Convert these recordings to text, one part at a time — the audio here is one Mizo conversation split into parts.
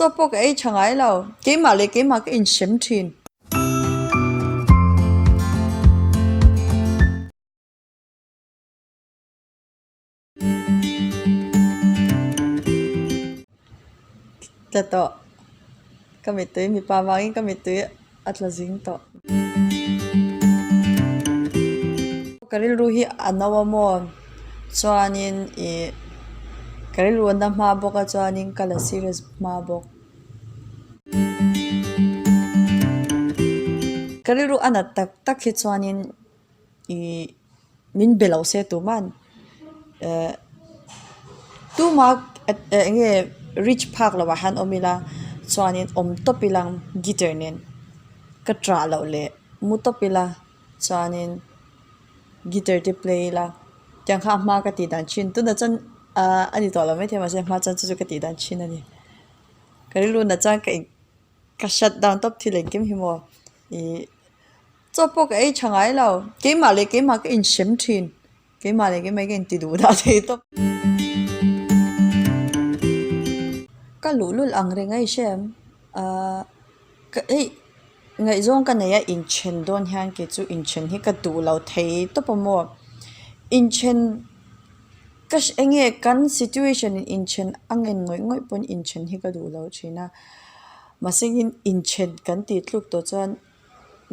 Chaw pawh ka ei tha ngai lo. Keimah leh keimah ka inhrem thin. Tla tawh. Ka mittui mipa vangin ka mittui a tla zing tawh. Ka rilru hi a no a maw chuanin ih ka rilru a na hma bawk a chuanin ka la serious hma bawk. Ka rilru a nat tak tak hi chuanin ih min be lo se tuman eh tuma eng nge reach phak loh ah hian awm ila chuanin awm tawp ila guitar nen ka ṭah loh leh mu tawp ila chuanin guitar te play ila tiang kha a hma ka tih dan thin tunah chuan ah a ni tawh lo maithei mahse hma chuan chu chu ka tih dan thin a ni ka rilru nat chuan ka in ka shut down tawp thil engkim hi maw ih. Chaw pawh ka ei tha ngai lo. Keimah leh keimah ka inhrem thin. Keimah leh keimah hi ka inti duh dah thei tawp. Ka luhlul ang reng a i hre em? Ahh ka hei ngaihzawng ka nei a inthen dawn hian kei chu inthen hi ka duh lo thei tawp a maw? Inthen ka hre eng nge kan situation in inthen a ngen ngawih ngawih pawn inthen hi ka duh lo thin a. Mahse inthen kan tih tluk tawh chuan.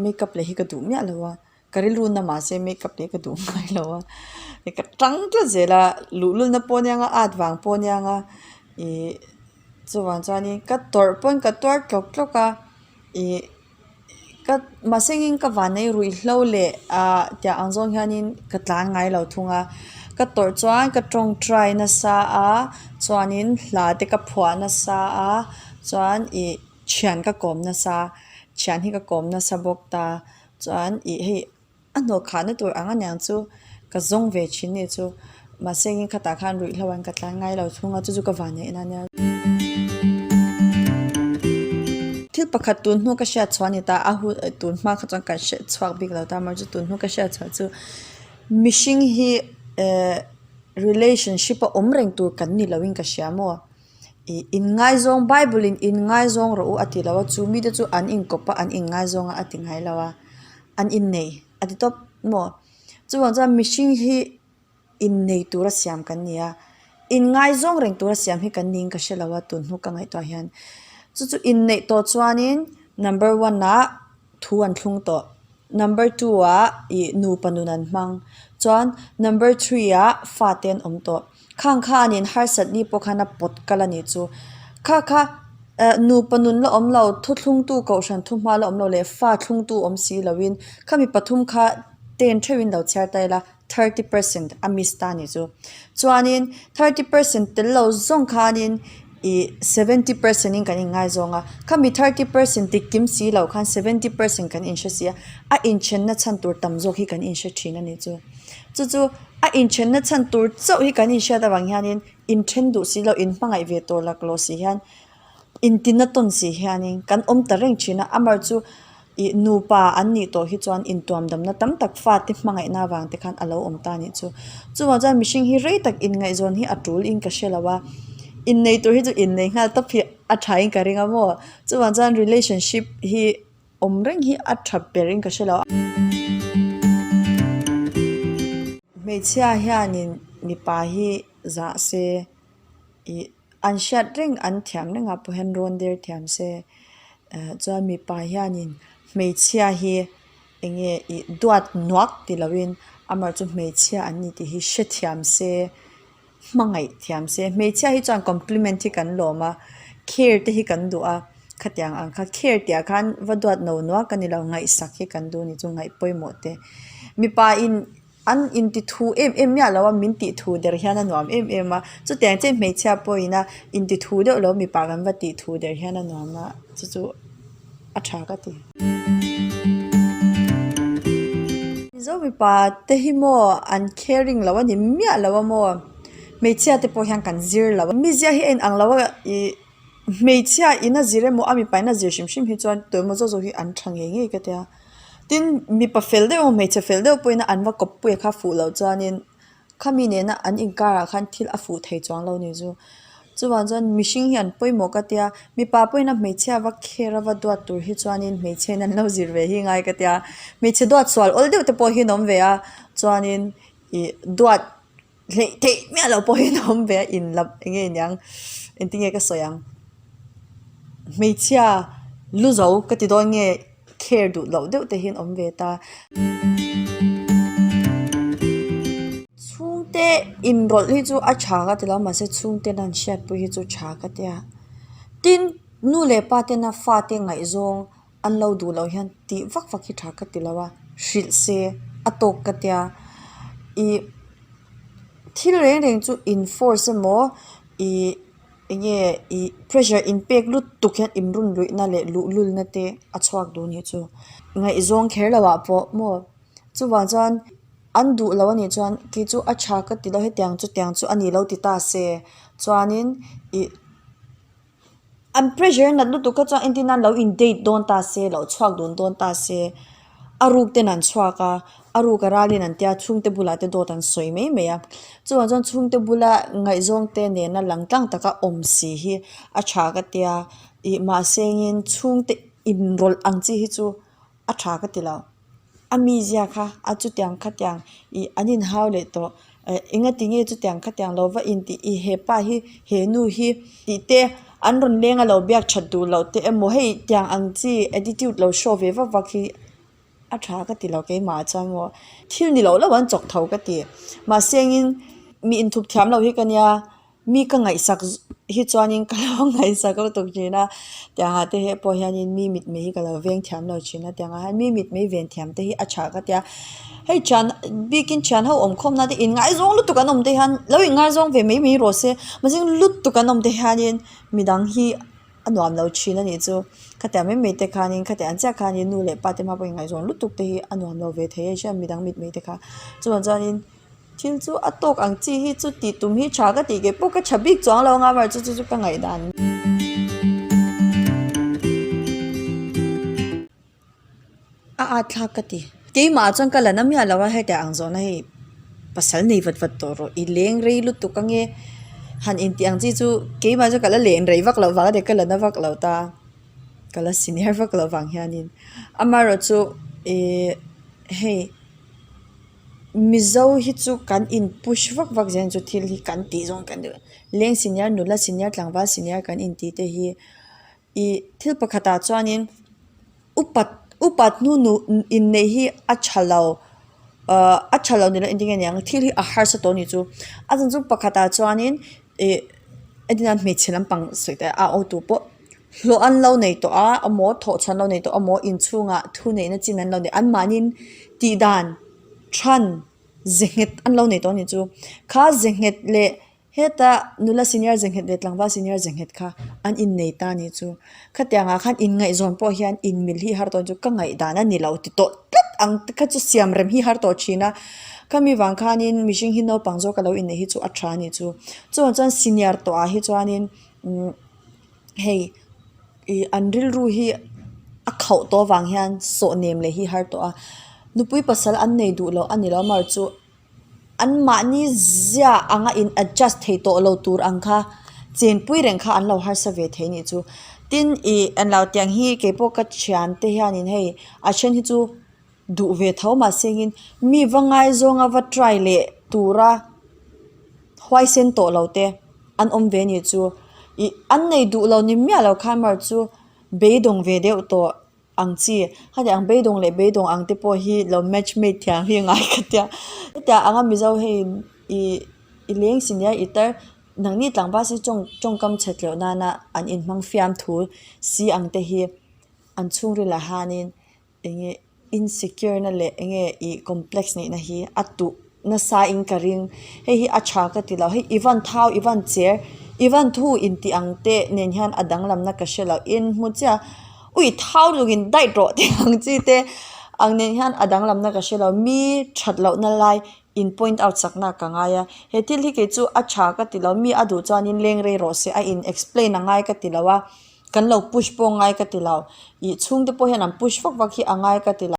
Makeup leh hi ka duh miah lo a, ka rilru na mahse makeup leh hi ka duh ngai lo a, ka tang tlat zel a, luhlulna pawh ania nga at vang pawh ania nga ih chuvang chuanin ka tawrh pawn ka tuar tlawk tlawk a ih ka mahse engin ka vanei ruihhlo leh ah tiang ang zawng hianin ka tlan ngai lo thung a, ka tawrh chuan ka tawngtai nasa a chuanin hla te ka phuah nasa a chuan ih. Thian ka kawm nasa, thian hi ka kawm nasa bawk ta. Chuan ih hei a hnawh khahna tur ang aniang chu ka zawng ve thin nih chu. Mahse engin khatah khan ruihhlo an ka tlan ngai lo thung a, chu chu ka van neih na ania. Thil pakhat tun hnu ka hriat chhuah a ni ta, a hun tun hma kha chuan ka hriat chhuak bik lo ta amaherawhchu chu tun hnu ka hriat chhuah chu mihring hi eh relationship a awm reng tur kan ni loin ka hria maw. Ih inngaizawng bible in inngaizawng rawh u a ti lo a chu mite chu an inkawp a an inngaizawng a a ti ngai lo a an innei a ti tawp maw chuvang chuan mihring hi innei tura siam kan ni a inngaizawng reng tura siam hi kan niin ka hre lo a tun hnu ka ngaihtuah hian chu chu inneih tawh chuanin number one ah thu an thlung tawh number two ah ih nupa nun an hmang chuan number three ah fate an awm tawh. Khang khanin harsat ni pawh khan a pawt kal a nih chu. Kha kha eh nupa nun la awm lo, thuthlungtu kohhran thuhma la awm lo leh fa thlungtu awm si loin khami pathum kha ten theuhin lo chhiar ta ila 30 percent a miss ta a nih chu. Chuanin 30 percent tel lo zawng khanin ih 70 percent in kan inngaizawng a, khami 30 percent dik kim si lo khan 70 percent kan inhre si a, a inthenna chhan tur tam zawk hi kan inhre thin a nih chu. Chu chu a inthenna chhan tur chauh hi kan inhriat avang hianin inthen duh si lo, inhmangaih ve tawh laklawh si hian intina tawn si hianin kan awm ta reng thin a. Amar chu ih nupa an nih tawh hi chuan intuamdamna tam tak fate hmangaihna avang te khan a lo awm ta a nih chu. Chuvang chuan mihring hi rei tak inngaihzawn hi a tul in ka hre lo a, innei tur hi chu innei nghal tawp hi a tha in ka ring a maw. Chuvang chuan relationship hi. Awm reng hi a tha ber in ka hre lo. Hmeichhia hianin mipa hi zah se ih an hriat reng an thiam reng ah pawh hian rawn der thiam se eh chuan mipa hianin hmeichhia hi eng nge ih duat nuak ti loin amaherawhchu hmeichhia an ni tih hi hrethiam se. Hmangaih thiam se, hmeichhia hi chuan compliment hi kan lawm a, care te hi kan duh a, khatiang ang kha care tih ah khan va duat no nuak a ni lo, ngaihsak hi kan duh a ni chu ngaih pawimawh te. Mipa in an inti thu em em miah lo a, min tih thu der hian a nuam em em a, chutiang chiah hmeichhia pawhin a inti thu deuh lo mipa kan va tih thu der hian a nuam a, chu chu a tha ka ti. Mizo mipa te hi maw an caring lo a ni miah lo a maw hmeichhia te pawh hian kan zir lo a mizia hi a inang lo a ih hmeichhia in a zir emaw a mipa in a zir hrim hrim hi chuan tuemaw zawk zawk hi an tha ngei ngei ka tia tin mipa fel deuh emaw hmeichhe fel deuh pawhin an va kawppui a kha fuh loh chuanin khami nena an inkarah khan thil a fuh thei chuang lo ni chu. Chuvang chuan mihring hi an pawimawh ka tia, mipa pawhin a hmeichhia va kher a va duat tur hi chuanin hmeichhe in an lo zir ve hi ngai ka tia. Hmeichhe duat sual awl deuh te pawh hi an awm ve a, chuanin ih duat hleih theih miah loh pawh hi an awm ve a, in lam eng nge niang engtin nge ka sawi ang. Hmeichhia lu zo ka ti dawn nge care duh loh deuh te hi an awm ve ta. Chhungte inrawlh hi chu a tha ka ti lo mahse chhungte an hriatpui hi chu tha ka tia. Tin, nu leh pa tena fate ngaihzawng an lo duh loh hian tih vak vak hi tha ka ti lo a, hrilh se a tawk ka tia. Ih thil reng reng chu in force emaw ih eng nge ih pressure in pek lut tuk hian in run luih na leh luhlul na te a chhuak duh nih chu. Ngaihzawng kher lo ah pawh maw chuvang chuan an duh lo anih chuan kei chu a tha ka ti lo hetiang chu tiang chu a ni lo ti ta se chuanin ih an pressure nat lutuk kha chuan entir nan lo in date dawn ta se lo chhuak dun dawn ta se a ruk ten an chhuak a a ruk a ral in an tia chhungte bulah te dawt an sawi mai mai a chuvang chuan chhungte bula ngaihzawng te nena lang tlang taka awm si hi a tha ka tia ih mahse engin chhungte inrawlh ang chi hi chu a tha ka ti lo. A mizia kha a chutiang khatiang ih an inhau leh tawh eh engati nge chutiang khatiang lo va intih ih hepa hi he nu hi tih te an rawn leng a lo biak that duh loh te emaw hei tiang ang chi attitude lo show ve vak vak hi a tha ka ti lo keimah ah chuan maw thil ni loh loh an chawk tho ka ti mahse engin mi inthup thiam loh hi ka nia. Mi ka ngaihsak hi chuanin ka lo ngaihsak lutuk thin a, tiangah te he pawh hianin mi mitmei hi ka lo veng thiam lo thin a, tiangah hian mi mitmei ven thiam te hi a tha ka tia. Hei thian bikin thian ho awm khawm na te inngaizawng lutuk an awm te hian lo inngaizawng ve mai mai rawh se mahse lutuk an awm te hianin midang hi a nuam lo thin a nih chu. Khatiang mai mai te khanin khatiang chiah khanin nu leh pa te hma pawh inngaihzawn lutuk te hi a nuam lo ve thei a hriat midang mitmei te kha chuvang chuanin. Thil chu a tawk ang chi hi chu tih tum hi tha ka tih kei pawh ka tha bik chuang lo anga chu chu chu ka ngaihdan. A at thlak ka ti. Keimah chuan ka la na miah lo a hetiang ang zawhna hei pasal nei vat vat tawh rawh i leng rei lutuk ange han intih ang chi chu keimah chu ka la len rei vak loh vang a ni ka la na vak lo ta ka la senior vak loh vang hianin amaherawhchu chu ihh hei. Mizo hi chu kan in push vak vak zel chu thil hi kan tih zawng kan duh leng senior nula senior tlangval senior kan in tih te hi ih thil pakhat ah chuanin upat upat hnu nu inneih hi a tha lo ahh a tha lo nilo engtin nge niang thil hi a harsa tawh a nih chu a chhan chu pakhat ah chuanin ih entirnan hmeichhe lampang sawi te a awtu pawh. Hlawh an lo nei tawh a emaw thawh chhuah an lo nei tawh emaw inchhungah thu neihna chin an lo nei anmahniin tih dan than ze nghet an lo nei tawh a ni chu. Kha ze nghet leh heta nula senior ze nghet leh tlangval senior ze nghet kha an innei ta a ni chu. Khatiangah khan inngaihzawn pawh hian inmil hi har tawh chu ka ngaihdan a ni lo ti tawh tlat ang te kha chu siam rem hi har tawh thin a. Khami vang khanin mihring hi naupang zawk a lo inneih hi chu a tha a ni chu. Chuvang chuan senior tawhah hi chuanin umm. Hei ih an rilru hi a khauh tawh avang hian sawh nem leh hi har tawh a nupui pasal an nei duh loh a ni lo amaherawhchu chu anmahni zia anga in adjust thei tawh lo tur ang kha chenpui reng kha an lo harsa ve thei anih chu tin ih an lo tiang hi keipawh ka thian te hianin hei a then hi chu. Duh ve tho mahse engin mi va ngaizawnga va try leh tura huaisen tawh lo te an awm ve anih chu. Ih an nei duh lo ni miah lo khan mar chu beidawng ve deuh tawh ang chi. Hetiang ang beidawng leh beidawng ang te pawh hi lo match mate thiam hi ngai ka tia. Hetiang anga Mizo hei ih i leng si nia i tar nangni tlangval si tawng tawngkam chhe tleuh nana an inhmang fiam thu si ang te hi an chhungril ah hianin Enge insecure na leh enge ih complex neih na hi a tuh nasa in ka ring hei hi a tha ka ti lo hei i van thau i van cher i van thu in tih ang te nen hian a danglam na ka hre lo in hmu chiah ui thau lutuk in diet rawh tih ang chi te ang nen hian a danglam na ka hre lo mi that loh na lai in point out sak na ka ngai a he thil hi kei chu a tha ka ti lo mi a duh chuan in leng rei rawh se a in explain a ngai ka ti lo a. Kan lo push pawh ngai ka ti lo. Ih chhungte pawh hian an push vak vak hi a ngai ka ti lo.